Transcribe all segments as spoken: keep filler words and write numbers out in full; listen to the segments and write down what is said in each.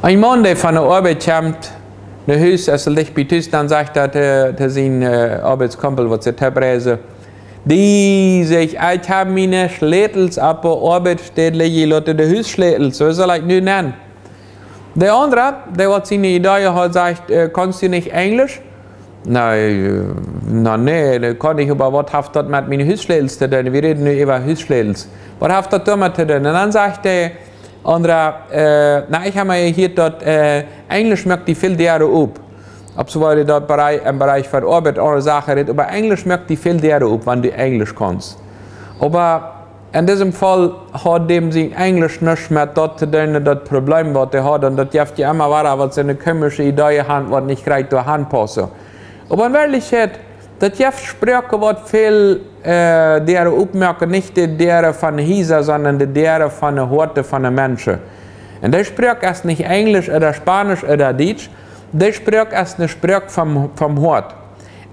Een Maun, dee von de Oabeit kjemt no Hus, aus hee licht bie Tus, dan sajcht hee to, to sienen, äh, Oabeitskumpel, waut see toop reisen: "Du," sajcht hee, "ekj hab miene Schlätels opp de Oabeitsstäd lijen jeloten, de Husschlätels, woo saul ekj nu nenn?" De aundra, dee waut siene Idee haud, sajcht: "Äh, kaust du nich Enjlisch?" "Na, äh, na nä, daut kaun ekj, oba waut haft daut met miene Husschlätels to doonen? Wie räden nu äwa Husschlätels. Waut haft daut doamet to doonen?" Un dan sajcht de aundra: "Äh, na, ekj hab mol jehieet daut, äh, Enjlisch moakt die väl Däaren op." Opp soo wia daut Bereich, em Bereich von Oabeit, aundre Sachen räden, oba Enjlisch moakt die väl Däaren op, wan du Enjlisch kaust. Oba en disem Faul haud däm sien Enjlisch nuscht met daut to doonen, daut Problem, waut hee haud. Un daut jeft je emma wada waut, soone komische Ideen han, waut nich krakjt doa han paussen. Oba en Werkjlichkjeit, daut jeft Sproaken, waut väl, äh, Däaren opmoaken, nich de Däaren von Hiesa, sonda de Däaren von de Hoaten von de Menschen. Un dee Sproak es nich Enjlisch ooda Spaunisch ooda Dietsch. Dee Sproak es eene Sproak vom, vom Hoat.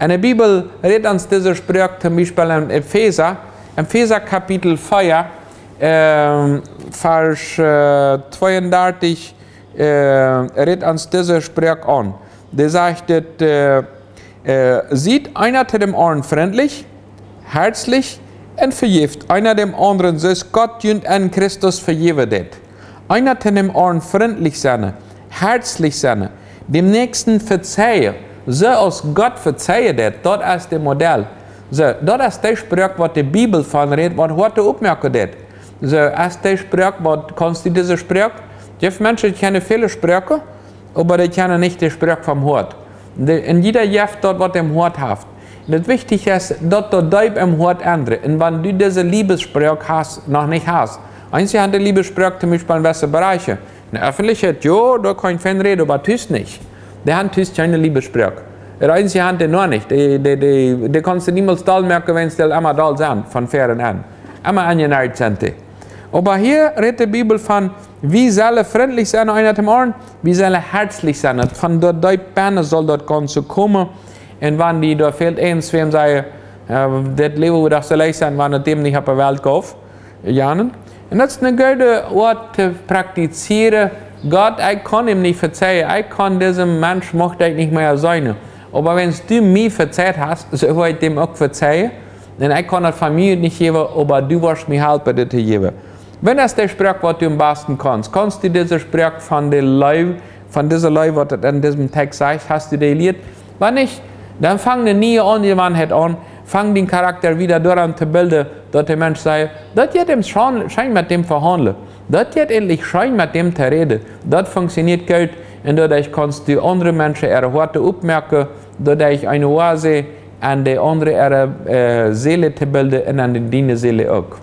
Un de Bibel rät ons dise Sproak toom Biespel en Efeesa, Efeesa Kapitel vea, ähm, Varsch, äh, tweeundartich, äh, rät ons dise Sproak aun. Dee sajcht daut, äh, äh: "Siet eena to däm aundren frintlich, herzlich un vejäft eena däm aundren, soo aus Gott junt en Christus vejäwen deed." Eena to däm aundren frintlich sennen, herzlich sennen, däm Näakjsten vezeien, soo aus Gott vezeien deed, daut es daut Modell. Soo, daut es dee Sproak, waut de Bibel von rät, waut Hoaten opmoaken deed. Soo, es dee Sproak, waut, kaust du dise Sproak? Jeft Menschen, dee kjennen väle Sproaken, oba dee kjennen nich de Sproak vom Hoat. De, un jieda jeft daut, waut em Hoat haft. Un daut Wichtichste es, daut daut deep em Hoat endren. Un wan du dise Leewessproak hast, noch nich hast, eenje han de Leewessproak toom Biespel en jewesse Bereichen. En de Öffentlichkjeit, jo, doa kaun ekj fein räden, oba tus nich. Dee han tus kjeene Leewessproak. Eenje han dee noch nich. Dee, dee, dee, dee kaust du niemols doll moaken, wan dee emma doll sent, von väaren aun. Emma aunjeneicht sent dee. Oba hia rät de Bibel von, wie sellen frintlich sennen, eena toom aundren, wie sellen herzlich sennen. Von doa deep bennen saul daut Gaunze komen. Un wan die doa fält, eens wäm sajen, äh, daut Läwen wudd doch soo leicht sennen, wan et däm nich opp de Welt jeef. Janen. Un daut es eene goode Oat to praktizieren. Gott, ekj kaun am nich vezeien. Ekj kaun disen Mensch, mucht ekj nich mea seenen. Oba wan du mie vezeit hast, soo woa ekj däm uk vezeien. Un ekj kaun daut von mie nich jäwen, oba du woascht mie halpen, dit to jäwen. Waut es dee Sproak, waut du aum basten kaust? Kaust du dise Sproak von de Leew, von dise Leew, waut et en disem Tekst sajcht, hast du dee jelieet? Wan nich, dan fang eene niee Aunjewanheit aun, fang dän Charakta wada doaraun to bilden, daut de Mensch sajcht, daut jeit am scheen, scheen met däm vehaundlen. Daut jeit eejentlich scheen met däm to räden. Daut funktioniet goot. Un doaderch kaust du aundre Menschen äare Hoaten opmoaken, doaderch eene Oase aun de aundre äare, äh, Seel to bilden un aun de diene Seel uk.